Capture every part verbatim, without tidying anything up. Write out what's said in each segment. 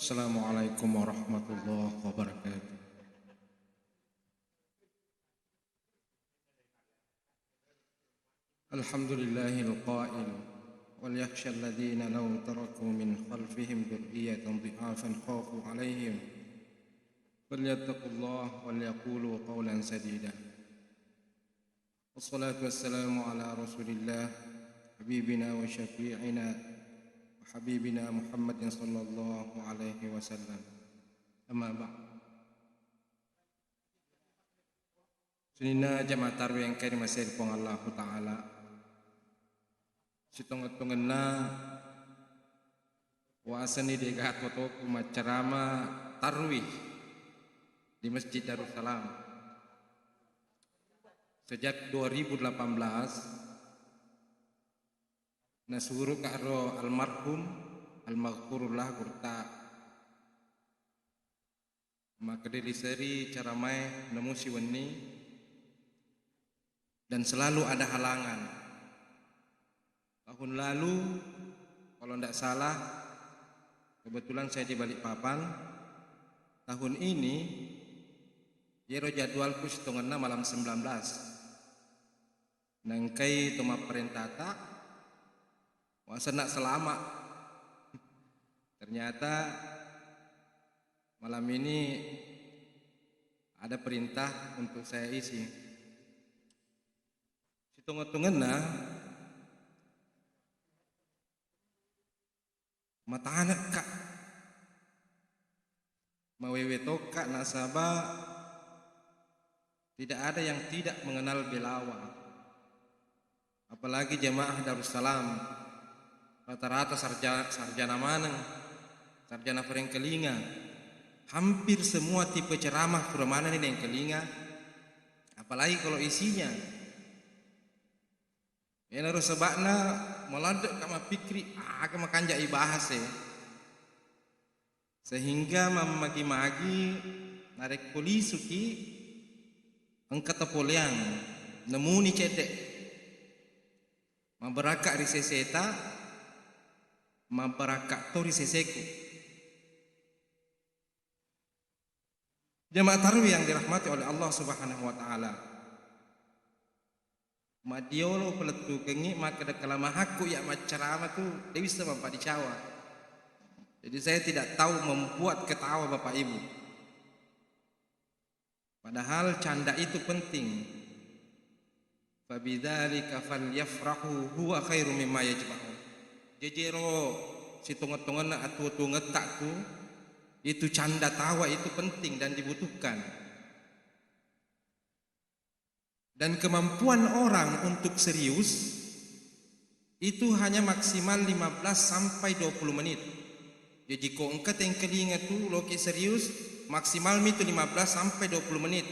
السلام عليكم ورحمة الله وبركاته. الحمد لله القائل: "وليخشى الذين لو تركوا من خلفهم ذرية ضعافا خافوا عليهم فليتقوا الله وليقولوا قولا سديدا". والصلاة والسلام على رسول الله حبيبنا وشفيعنا وحبيبنا محمد صلى الله عليه وسلم. أما بعد. Sininna jamaah tarwih engkae rimasei ri Puang Allahu Ta'ala. Sitongeng-tongenna, wasenni de'gaga toku maccarama tarwih di Masjid Darussalam. Sejak dua ribu delapan belas, nasuruka ro almarhum, almaghfurullah, gurutta Makkederi seri caramae namusi wenni dan selalu ada halangan. Tahun lalu, kalau ndak salah, kebetulan saya di Balikpapan. Tahun ini, yero jadwalku sitongenna malam sembilan belas. Naengkai to mapparentata, wasenna selama. Ternyata malam ini ada perintah untuk saya isi. Sitongeng-tongenna, matanekka, mawewe tokka, nasaba tidak ada yang tidak mengenal belawa. Apalagi jemaah Darussalam, rata-rata sarja-, sarjana maneng, sarjana parengkalinga. Hampir semua tipe ceramah pura manenni naengkalinga, apalagi kalau isinya. Iyanaro seba'na maladde'ka mappikkiri, aga makanja ibahas e. Sehingga mammagi-magi narekko lisuki engka tapoleang, nemuni cedde. Mabarakka ri seseta, mabarakka to ri seseku. Jamaah tarwih yang dirahmati oleh Allah Subhanahu wa Ta'ala. Maddiolo palettukengngi makkeda, kelamahakku iya maccarama tu de wisseng mappaddicawa. Jadi saya tidak tahu membuat ketawa Bapak Ibu. Padahal canda itu penting. Fabidzalika falyafrahu huwa khairum mimma yajma'un. Jejero sitongeng-tongenna atuwo-tuwongetta tu, itu canda tawa itu penting dan dibutuhkan. Dan kemampuan orang untuk serius itu hanya maksimal lima belas sampai dua puluh menit. Jaji ko engka tengkalinga tu loki serius, maksimal mi tu lima belas sampai dua puluh menit.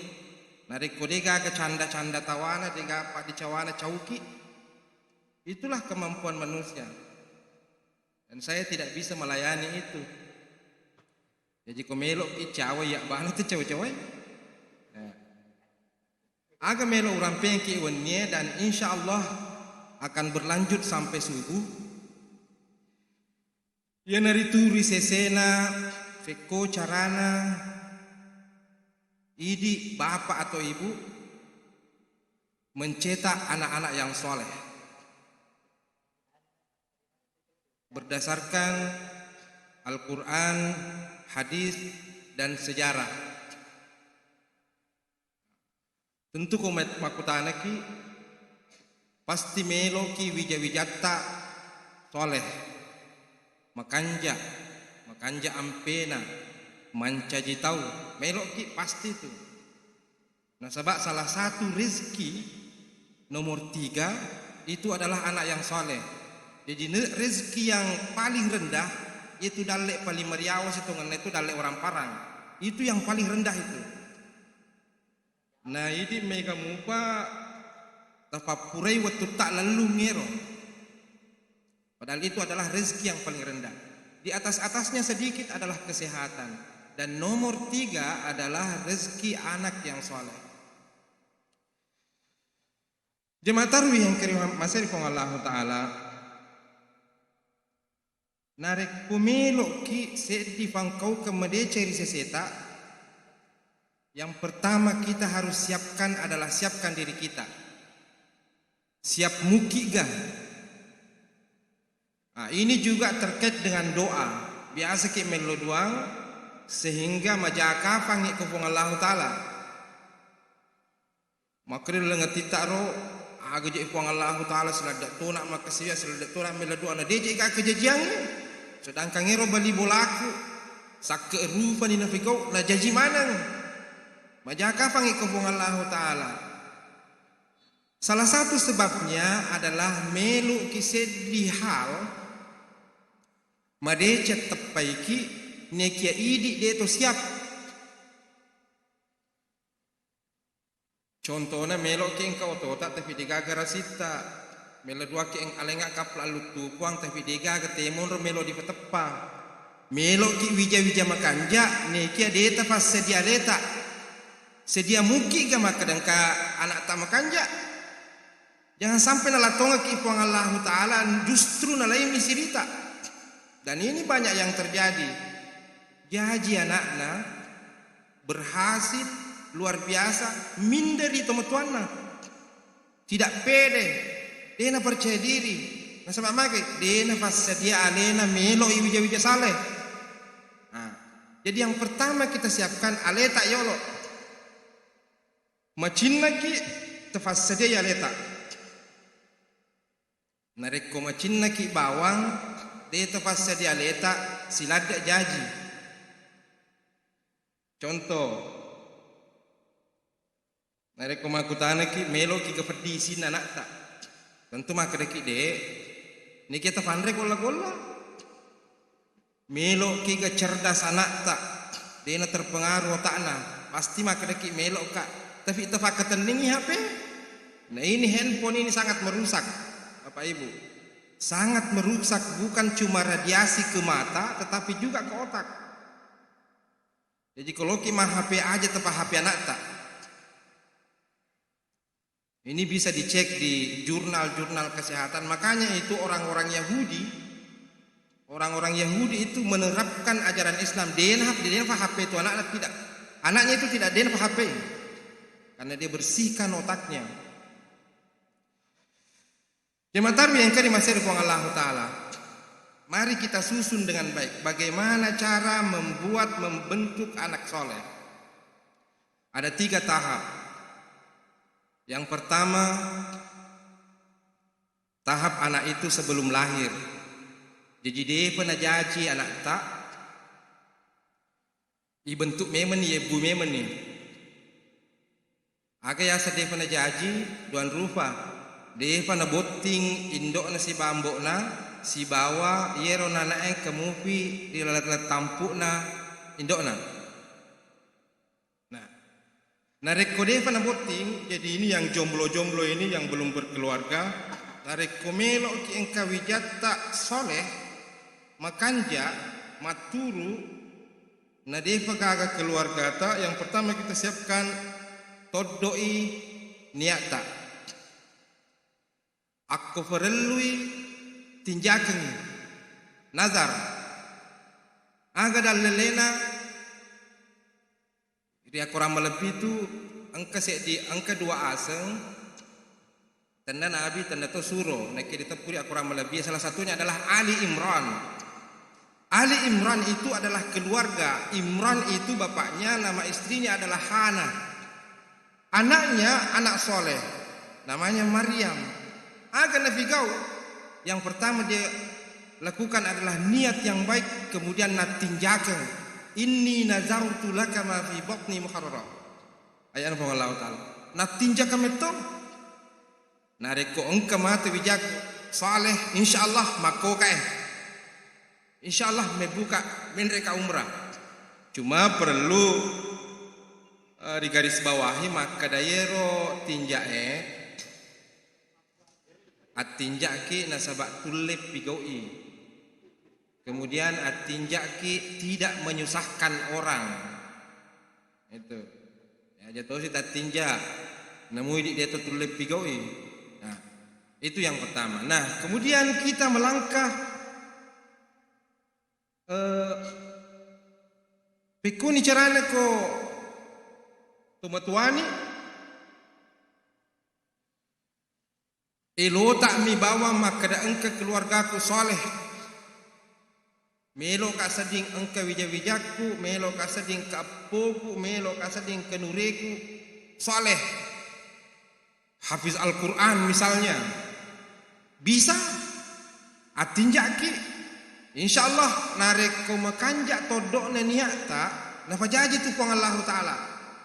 Narekko degaga canda-canda tawana, degaga paddicawana cauki, itulah kemampuan manusia. Dan saya tidak bisa melayani itu. Jaji ko meloki cawa iya bana tu cawa-cawa. Nah. Aga melo urampengki wennie dan insya Allah akan berlanjut sampai subuh. Iyanaritu ri sesena fekko carana idi bapak atau ibu mencetak anak-anak yang soleh. Berdasarkan Al-Quran, hadis, dan sejarah. Tentu ko mat-, makkutanaki, pasti meloki wija-wijatta soleh, makanja, makanja ampena, mancaji tau, meloki pasti tu. Nasaba salah satu rezeki nomor tiga itu adalah anak yang soleh. Jadi ne-, rezeki yang paling rendah itu dalle paling meriawa sitongenna itu dalle orang parang. Itu yang paling rendah itu. Na idi mega mupa tapappurai wettutta lellung ero. Padahal itu adalah rezeki yang paling rendah. Di atas-atasnya sedikit adalah kesehatan. Dan nomor tiga adalah rezeki anak yang soleh. Jemaah tarwih yang kerimasai Puang Allahu Ta'ala, Narekko melo'ki seddi fangkaukeng madeceng ri seseta, yang pertama kita harus siapkan adalah siapkan diri kita. Siap muki'ga? Ah, ini juga terkait dengan doa. Biasaki mello duang sehingga majakafangngi ko Puang Allahu Ta'ala. Makkeda laleng atitta ro, aga je Puang Allahu Ta'ala siladde tona makkasiwiang, siladde tona mello duang, na deje ga kejajiangnge. Sedangkan ero bali bolaku, sakke rupani napigau, najaji maneng. Majakafangngi ko Puang Allahu Ta'ala. Salah satu sebabnya adalah melo'ki seddi hal madeceng teppaiki, nekia idi de to siap. Contona, melo'ki engka otota tapi degaga rasitta. Melo duaki eng-, alengnga kapla alluttupuang tapi degaga temonro melo dipateppa. Melo'ki wija-wija makanja, nekia de tafassedia aleta. Sedia muki'ga makkeda engka ana'ta makanja? Jangan sampai nalatongekki Puang Allahu Ta'ala, justru nalaimi sirita. Dan ini banyak yang terjadi. Jaji anakna, berhasil, luar biasa, minderi tomatoanna. Tidak pede, dena percaya diri. Nasaba mage, dena fassadia alena melo i wija-wija saleh. Nah, jadi yang pertama kita siapkan aleta yolo. Macinnaki tafassadiai aleta. Narekko macinnaki bawang, de tafassadia aleta, siladde jaji. Contoh, narekko makkutanaki, meloki ga peddi isinna ana'ta? Tentu makkedaki, de, niki tafanre golla-golla. Meloki ga cerdas ana'ta, dena terpengaruh otakna, pasti makkedaki meloka. Tapi tafakkatenningi H P. Nah, ini handphone ini sangat merusak, Bapak Ibu. Sangat merusak, bukan cuma radiasi ke mata, tetapi juga ke otak. Jadi, koloki ma H P aja, tepa H P anakta. Ini bisa dicek di jurnal-jurnal kesehatan. Makanya itu orang-orang Yahudi, orang-orang Yahudi itu menerapkan ajaran Islam. Dena, dena H P itu anaknya tidak, anaknya itu tidak dena H P, karena dia bersihkan otaknya. Jemaah tarwih yang karimaseri Puang Allahu Ta'ala, mari kita susun dengan baik bagaimana cara membuat, membentuk anak soleh. Ada tiga tahap. Yang pertama, tahap anak itu sebelum lahir. Jadi, depa najaji anakta, ibentuk memenni, iebbu memenni. Aga yaseng depa najaji, duang rupa. Depa nabotting indo'na sibawa ambo'na, sibawa iyero nanae engka mupi ri laleng tampu'na indo'na. Nah, narekko depa nabotting, jadi ini yang jomblo-jomblo ini, yang belum berkeluarga, narekko meloki engka wijatta soleh, makanja, matturu, na depa gaga keluargata, yang pertama kita siapkan, toddo'i niatta. Akko farellui tinjakengngi, nazar. Aga dallelena? Ri akorang malebbi tu engka seddi, engka dua aseng, tenna nabi, tenna to suro, nakke diteppu ri akorang malebbi, salah satunya adalah Ali Imran. Ali Imran itu adalah keluarga. Imran itu bapaknya, nama istrinya adalah Hana. Anaknya anak soleh, namanya Maryam. Aga nafigau? Yang pertama dia lakukan adalah niat yang baik, kemudian natinjakeng. "Inni nazartu laka ma fi batni muharrara." Ayat Puang Allah Ta'ala. Natinjakeng metto. Narekko engka matu wijak saleh, insyaallah makkokae. Insyaallah mebbuka, menreka umrah. Cuma perlu, eh, digarisbawahi, makkeda yero tinjae attinjaki nasaba tulle pigau'i. Kemudian attinjaki tidak menyusahkan orang. Itu. Ya, aja tosi tattinja. Namui di dia tulle pigau'i. Nah, itu yang pertama. Nah, kemudian kita melangkah Eh, pekkoni carana ko tomatoani, elota'mi bawang makkeda engka keluargaku saleh. Meloka sedding engka wija-wijakku, meloka sedding engka eppoku, meloka sedding engka nureku saleh. Hafiz Al-Quran misalnya. Bisa. Attinjaki. Insya Allah, narekko makanja toddo'na niatta, napajaji tu Puang Allahu Ta'ala.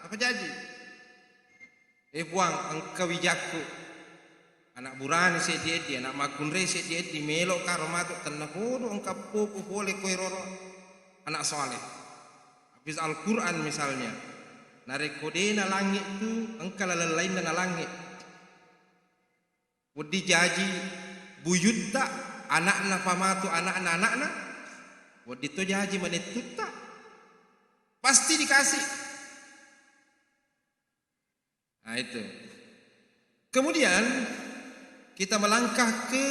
Napajaji. Eh, Puang, engka wijakku. Anak burane seddi-eddi, anak makkunrai seddi-eddi, meloka ro matu, tennapodo engka eppoku pole koe roro, anak saleh. Hafiz Al-Quran misalnya. Narekko de na langit tu, engka laleng lainna na langit. Wedding jaji buyutta, anakna pamatu, anakna, anakna. Wedding to jaji manettutta. Pasti dikasih. Nah, itu. Kemudian kita melangkah ke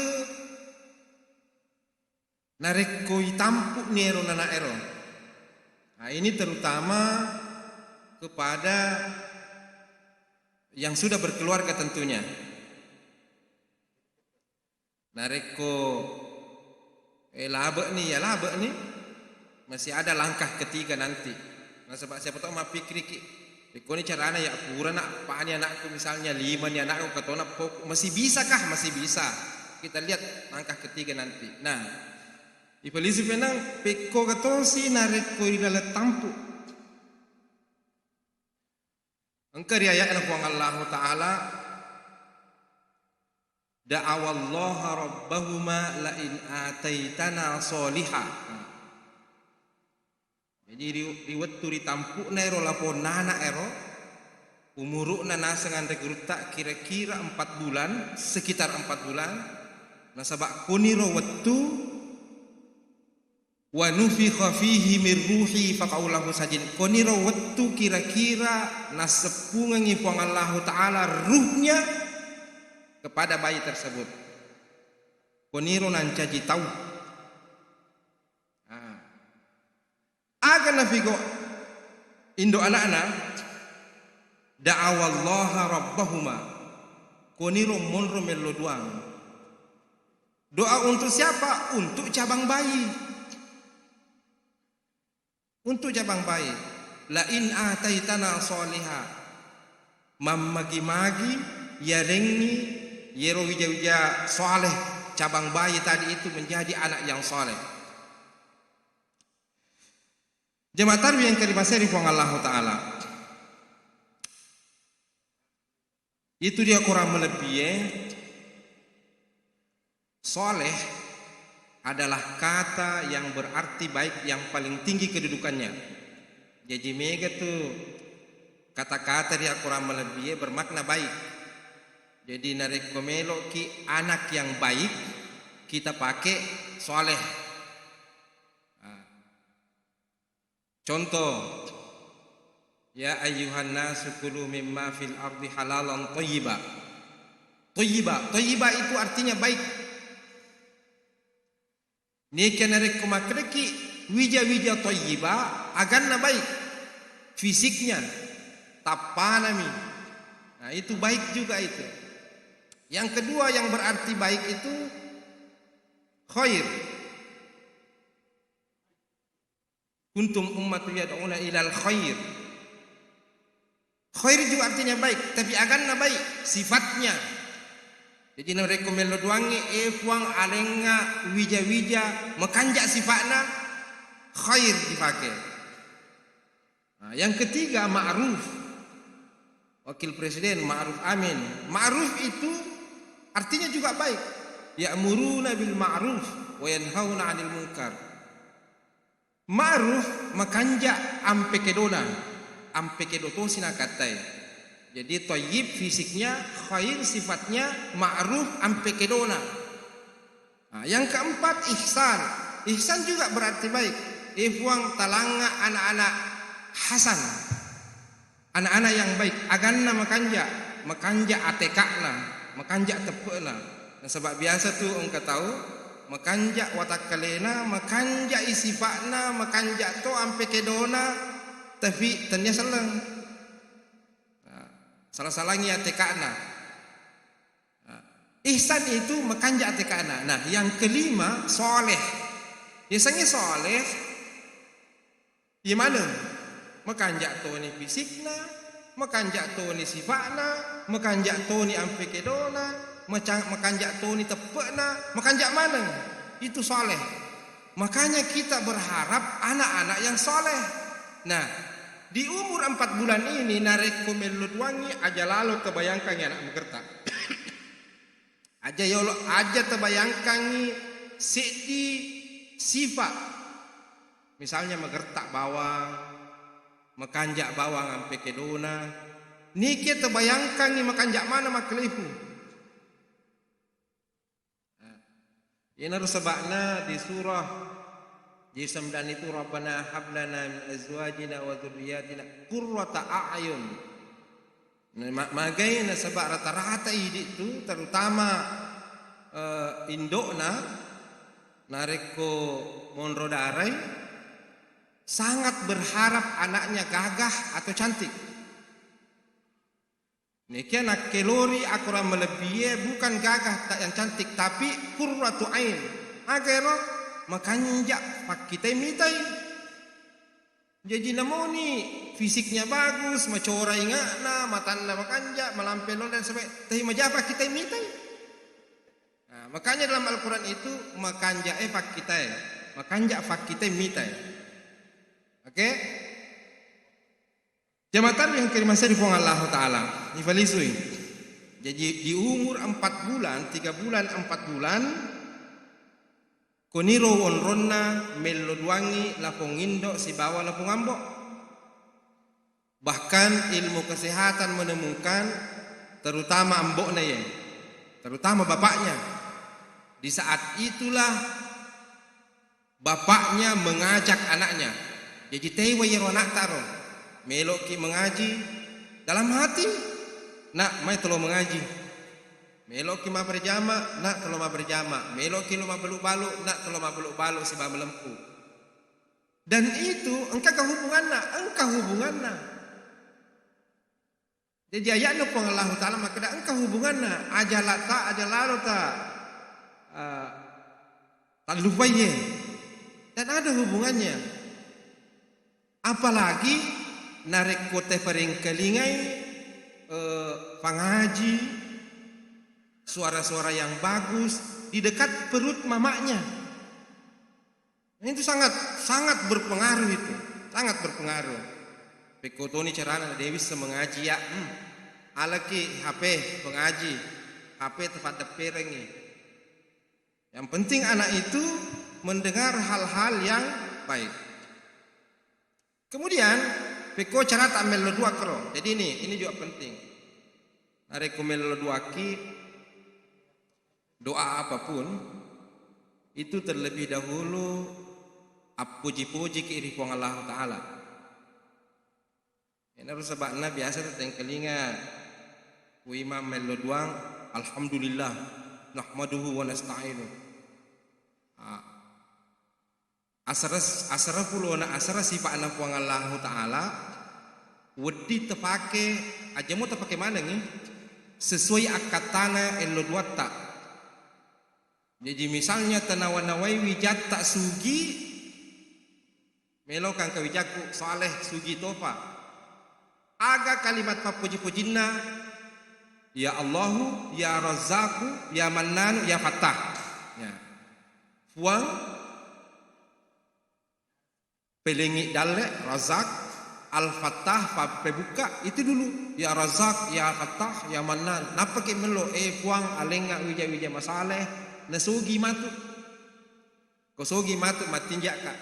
narekko itampu'ni ero nanaero. Nah, ini terutama kepada yang sudah berkeluarga tentunya. Narekko, eh, labe'ni, ya labe'ni, masih ada langkah ketiga nanti. Nasaba siapa tahu mappikkiriki, "Pekkoni carana ya pura na pani anakku, misalnya lima ni anakku, katona pokok, masih bisa kah?" Masih bisa. Kita lihat langkah ketiga nanti. Nah, ipalisi penang, pekko katosi narekko ilaleng tampu. Engka ri aya'na Puang Allahu Ta'ala, "Da'awallaha rabbahuma la in ataitana sholiha." Jadi ri, ri wettu ritampu'na ero laponna ana' ero, umuru'na naseng anre gurutta kira-kira empat bulan, sekitar empat bulan, nasaba koniro wettu "Wa nufikha fihi min ruhi faqa'u lahu sajidin." Koniro wettu kira-kira nasseppungengngi Puang Allahu Ta'ala ruhnya kepada bayi tersebut. Koniro nancaji tau. Ah. Aga nafigo indo anakna, "Da'awallaha rabbahuma." Koniro monro mello duang. Doa untuk siapa? Untuk cabang bayi. Untuk cabang bayi. "La in ataitana sholiha." Mammagi-magi yarengngi yero wija-wija saleh, cabang bayi tadi itu menjadi anak yang saleh. Jemaah tarwih yang karimaseri Puang Allahu Ta'ala. Itu dia kurang melebbie. Soleh adalah kata yang berarti baik, yang paling tinggi kedudukannya. Jaji mega tu kata-kata dia kurang melebbie bermakna baik. Jadi narekko meloki anak yang baik, kita pakai soleh. Nah, contoh, "Ya ayyuhan nasu kulu mimma fil ardi halalan thayyiba." Thayyiba, thayyiba itu artinya baik. Neke narekko makkedaki wija-wija thayyiba, aganna baik, fisiknya, tappanami. Nah, itu baik juga itu. Yang kedua yang berarti baik itu khair. "Kuntum ummatu yad'una ilal khair." Khair juga artinya baik, tapi aganna baik, sifatnya. Jadi narekko mello duangngi, eh, Puang, alengnga wija-wija, makanja sifatna, khair dipakai. Nah, yang ketiga, ma'ruf. Wakil Presiden Ma'ruf Amin. Ma'ruf itu artinya juga baik. "Ya'muruna bil ma'ruf wa yanhauna 'anil munkar." Ma'ruf makanja ampe kedona, ampe kedo tosi nakattai. Jadi thayyib fisiknya, khair sifatnya, ma'ruf ampe kedona. Nah, yang keempat, ihsan. Ihsan juga berarti baik. Eh, Puang, talangnga anak-anak Hasan. Anak-anak yang baik, aganna makanja, makanja ateka'na, makanja teppe'na. Nasaba biasa tu engka tau Makanja watakkalena, makanjai sifa'na, makanja to ampe kedona, tapi tennia selleng. Nah, salah-salangi atekana. Nah, ihsan itu makanja atekana. Nah, yang kelima, soleh. Biasanya soleh, iya maneng, makanja toni fisikna, makanja toni sifa'na, makanja toni ampe kedona, maca-, makanja toni teppe'na, makanja maneng. Itu soleh. Makanya kita berharap anak-anak yang soleh. Nah, di umur empat bulan ini, narekko mello duangi, aja lalo kebayangkan anak magerta. Aja yolo, aja tebayangkangi seddi sifat. Misalnya magerta bawang, makanja bawang ampe kedona. Niki tebayangkangi makanja mana makkelepu. Nah, iyanaro sebabna di surah di sembilan itu, "Rabbana hablana min azwajina wa dzurriyyatina qurrata a'yun." Nah, ma-, magai nasaba rata-rata idi tu, terutama, eh, indokna, narekko monro darai, sangat berharap anaknya gagah atau cantik. Nekia nakkelori akorang malebbie, bukan gagah ta-, yang cantik, tapi qurratu ain. Aga ero? Makanja pakkitai mitai. Jaji namoni fisiknya bagus, macora inga'na, matanna makanja, malampe lolo dan sebagainya, tapi maja pakkitai mitai. Nah, makanya dalam Al-Quran itu makanja e pakkitai, makanja pakkitai mitai. Oke? Jamaah tarwih yang kerimaseri Puang Allahu Ta'ala, ifalisui. Jadi di umur empat bulan, tiga bulan, empat bulan, koniro wonronna mello duangi lapong indo sibawa lapong ambo. Bahkan ilmu kesehatan menemukan, terutama ambokna ye, terutama bapaknya, di saat itulah bapaknya mengajak anaknya. Jadi teiwa yero anakta ro, meloki mengaji dalam hati, nak, mai telo mengaji. Meloki mabberjama, nak, telo mabberjama. Meloki lo mabbalu-balu, nak, telo mabbalu-balu siba melempu. Dan itu engka kehubunganna, engka hubunganna. Jadi ayatna Puang Allahu Ta'ala makkeda engka hubunganna, aja la-, ta-, aja lalo ta, eh, tallupaie. Dan ada hubungannya. Apalagi narekko teperengkalingai, eh, pangaji, suara-suara yang bagus di dekat perut mamanya. Itu sangat, sangat berpengaruh itu, sangat berpengaruh. Pekko toni carana de wisseng mengaji ya, hmm. Alaki H P mengaji, H P tepaddepperengngi. Yang penting anak itu mendengar hal-hal yang baik. Kemudian, pekko carata mello dua kero. Jadi ini, ini juga penting. Narekko mello duaki, doa apapun, itu terlebih dahulu appuji-pujiki ri Puang Allahu Ta'ala. Enaro sebabna biasa tetengkalinga ku imam mello duang, "Alhamdulillah, nahmaduhu wa nasta'inu." Ah, asera, asera pulona, asera sipa'na Puang Allahu Ta'ala, wedding tepake, aja mo tepake manengngi, sesuai akkattana ello duatta. Jaji misalnya tanawa-nawai wijatta sugi, meloka engka wijakku saleh sugi topa. Aga kalimat pappuji-pujinna? Ya Allahu, ya Razzaku, ya Mannanu, ya Fattah. Ya. Puang, pelengi dalle, Razak, Al-Fattah, pappebukka, itu dulu. Ya Razak, ya Fattah, ya Mannan. Nappaki mello, eh Puang, alengnga wija-wija masaleh, nasugi matu. Ko sugi matu, mattinjakka.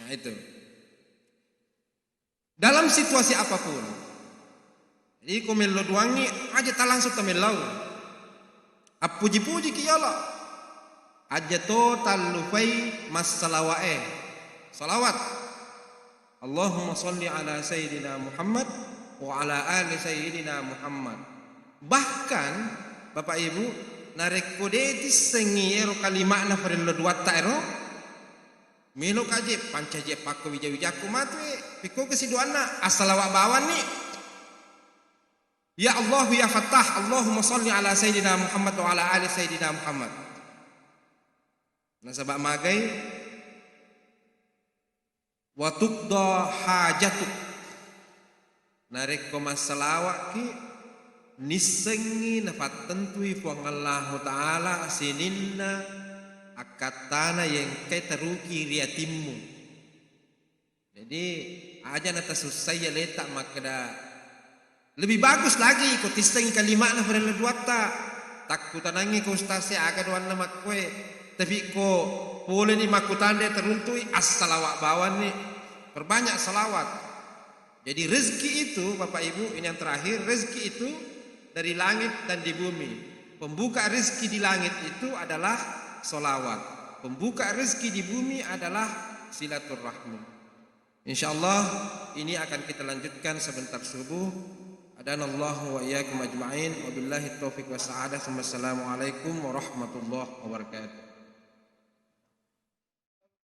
Nah, itu. Dalam situasi apapun. Jadi, ko mello duangngi, aja talangsung tamellau. Appuji-pujiki yolo. Aja to tallupai massalawae. Salawat. Allahumma salli ala Sayyidina Muhammad wa ala ali Sayyidina Muhammad. Bahkan, Bapak Ibu, Narekko de' tissengngi ero kalima'na farella duatta ero, meloka je pancaji pakko wija-wijakku matu e, pikko kesi doanna, assalawa bawanni. Ya Allah ya Fattah, Allahumma salli ala Sayyidina Muhammad wa ala ali Sayyidina Muhammad. Nasaba magai, wa tuqda hajatuk. Narekko massalawa'ki, nissengngi napattentui Puang Allahu Ta'ala sininna akkattana yengkai teruki ri atimmu. Jadi, aja natasussai aleta makkeda, lebih bagus lagi ko tissengngi kalima'na farella duatta. Takkutanangngi ko ustaz e aga doanna makkoe. Tapi ko poleni makkutanre teruntui, assalawa bawanni. Perbanyak salawat. Jadi rezeki itu, Bapak Ibu, ini yang terakhir, rezeki itu dari langit dan di bumi. Pembuka rezeki di langit itu adalah salawat. Pembuka rezeki di bumi adalah silaturrahmi. Insyaallah, ini akan kita lanjutkan sebentar subuh. Adanallahu wa iyyakum ajma'in. Wabillahi taufiq was sa'adah. Wassalamualaikum warahmatullahi wabarakatuh.